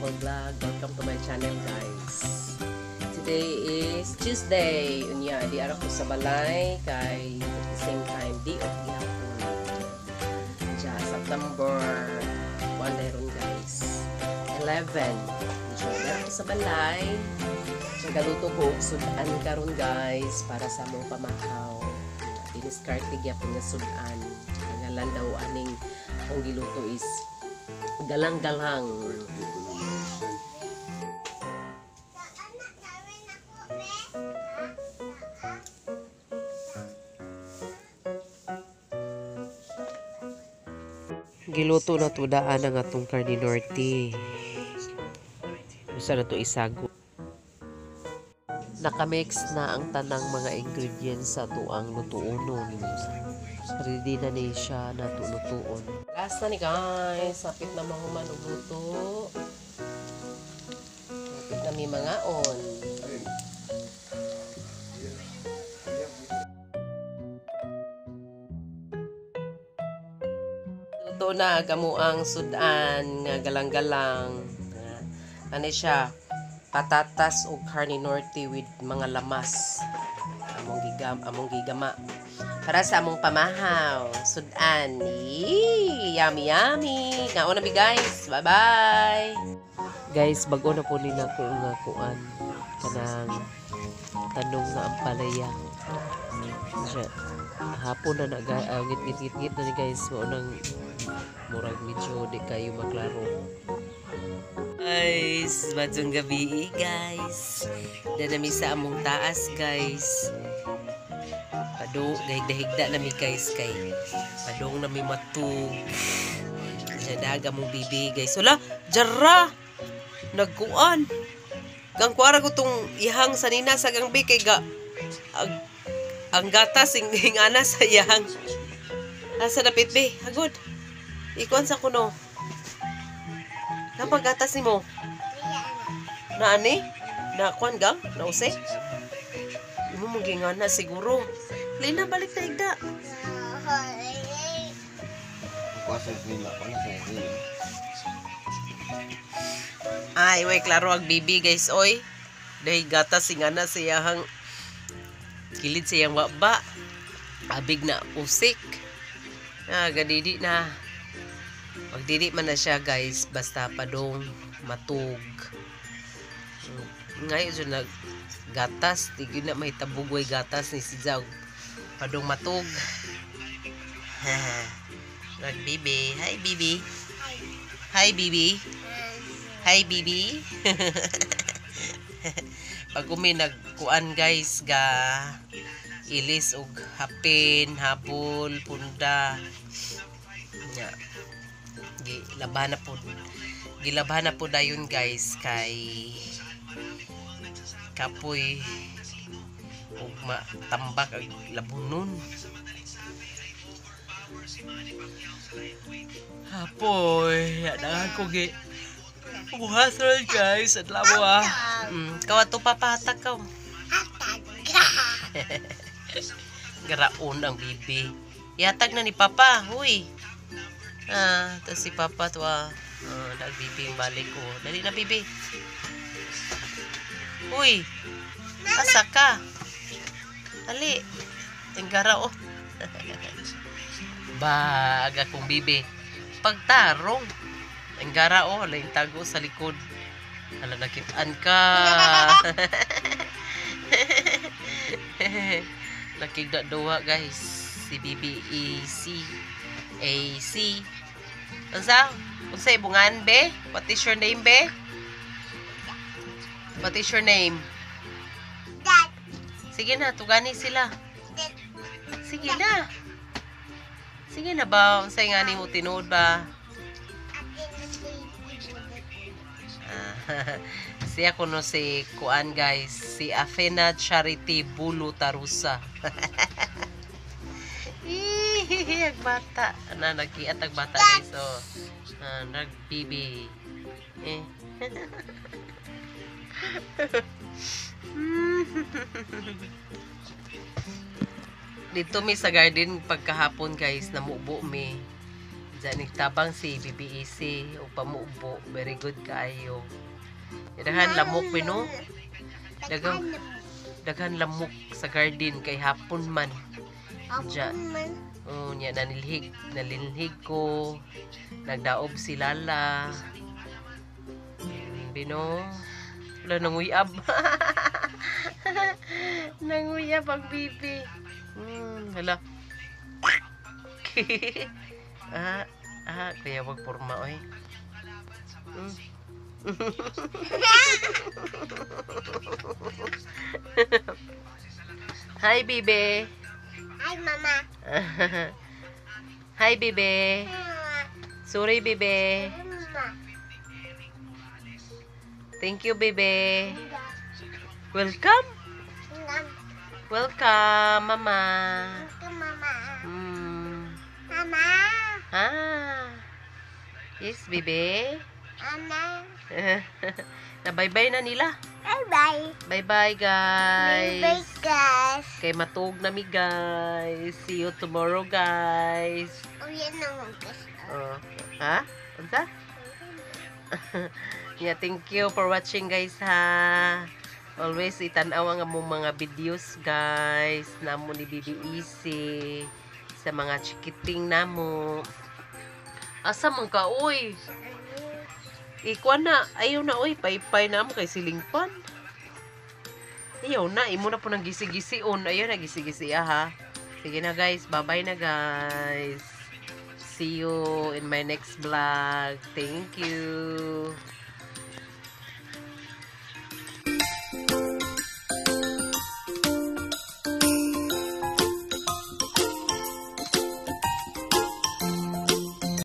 Humble Vlog. Welcome to my channel, guys. Today is Tuesday. Unya, di ara ko sa balay kay at the same time di off gihapon. Diya, September 1 na ron, guys. 11. Diya, di ara ko sa balay. Diya, galuto ko og sudan karon, guys, para sa among pamahaw. Diniskarte gyapon nga sudan. Ang ngalan daw aning akong giluto is galang-galang. Giluto na to daan ang atong karne norte. Usa na to isago. Nakamix na ang tanang mga ingredients sa atuang lutuonon. Ready na ni siya na lutuon. Last na ni, guys. Sapit na mahuman og luto. Sapit na mi mangaon. Luto na gamo ang sudan nga galang-galang. Ano siya? Patatas ug carne norte with mga lamas. Among gigama. Para sa among pamahaw, sudan. Yee! Yummy, yummy. Kaon na mi, guys. Bye-bye. Guys, bago na po ni nako nga kuan kanang tanong nga ampalaya. Siya, hapon na na ngit ngit ngit ngit na ni, guys, mao nang murag medyo di kayo maklaro. Guys, maayong gabi, guys. Dana mi sa among taas, guys. Padong gahigda-higda na mi, guys, kay padong na mi matug. Diyan daga mong bibi, guys. Wala, jara. Nagkuan. Gang kuara ko tong ihang sanina sa gang bi kay ga ang gatas ing ingana sa iyang. Asa dapit bi? Hagod. Ikuan sa kuno. Napag gatas nimo? Na ani? Na kuan gang? Nausik? Imo mong gingana siguro. Lina, balik na higda. Ay, way klaro ang bibi, guys, oy. Dahil gatas singana sa iyahang kilid sa iyang waba. Abig na usik. Ah, gadidi na. Pagdidi man na siya, guys, basta padong matug. Ngayon siya nag gatas, di gyud na may tabugway gatas ni si Zag. Padong matug. Nagbibi. Hi, bibi. Hi, bibi. Hi, bibi. Pag umi nagkuan, guys, ga ilis og hapin, habol, punda. Nya. Gilaban na po. Gilaban na po dayon, guys, kay kapoy ug matambak ang labunon. Hapoy, daghan ko gi buhat ron, guys. Adlaw ah. Kaw ato papahatag kaw. Garaon ang bibi. Ihatag na ni Papa, huy. Ah, tas si Papa to ah. Ah, nagbibi ang balik ko. Dali na, bibi. Uy. Asa ka? Dali. Ang garao. Baga kong bibi. Pagtarong. Ang garao, laing tago sa likod. Hala, nakitaan ka. Nakigda duha, guys. Si Bibi E C A C. Unsa? Unsa ibungan be? What is your name, be? What is your name? Dad. Sige na, tugani sila. Sige na. Sige na ba? Unsa nga nimo tinuod ba? Ah, siya kuno si Kuan, guys, si Athena Charity Bulu Tarusa. Hihihi, ang bata. Ana, nagkiat ang bata, guys. Oh. Ah, nagbibi. Eh. Dito mi sa garden pagkahapon, guys, namubo mi. Diyan nagtabang si BBEC o pamubo. Very good kaayo. Daghan lamok pino. Daghang daghan lamok sa garden kay hapon man. Diyan. Man. Oh, nya nanilhig, nalinhig ko. Nagdaob si Lala. Bino. Wala, nanguyab. Nanguyab ang bibi. Hala. Ah, ah, kaya wag porma oy. Hi, bibi. Hi, Mama. Hi, bibi. Mama. Sorry, bibi. Mama. Thank you, bibi. Welcome. Welcome, Mama. Mama. Mama. Ah. Yes, bibi. Mama. Na bye-bye na nila. Bye-bye. Bye-bye, guys. Bye-bye, guys. Kay matug na mi, guys. See you tomorrow, guys. Uy, na guys. Oh. Ha? Unsa? Yeah, thank you for watching, guys, ha. Always itan-aw ang among mga videos, guys. Namo ni Bibi Easy sa mga chikiting namo. Asa man ka, oy? Ikuan na, ayaw na, oy, paypay na mo kay silingpan. Ayaw na, imo na po nang gisi-gision. Ayaw na, gisi-gisi, ah, ha. Sige na, guys. Bye-bye na, guys. See you in my next vlog. Thank you.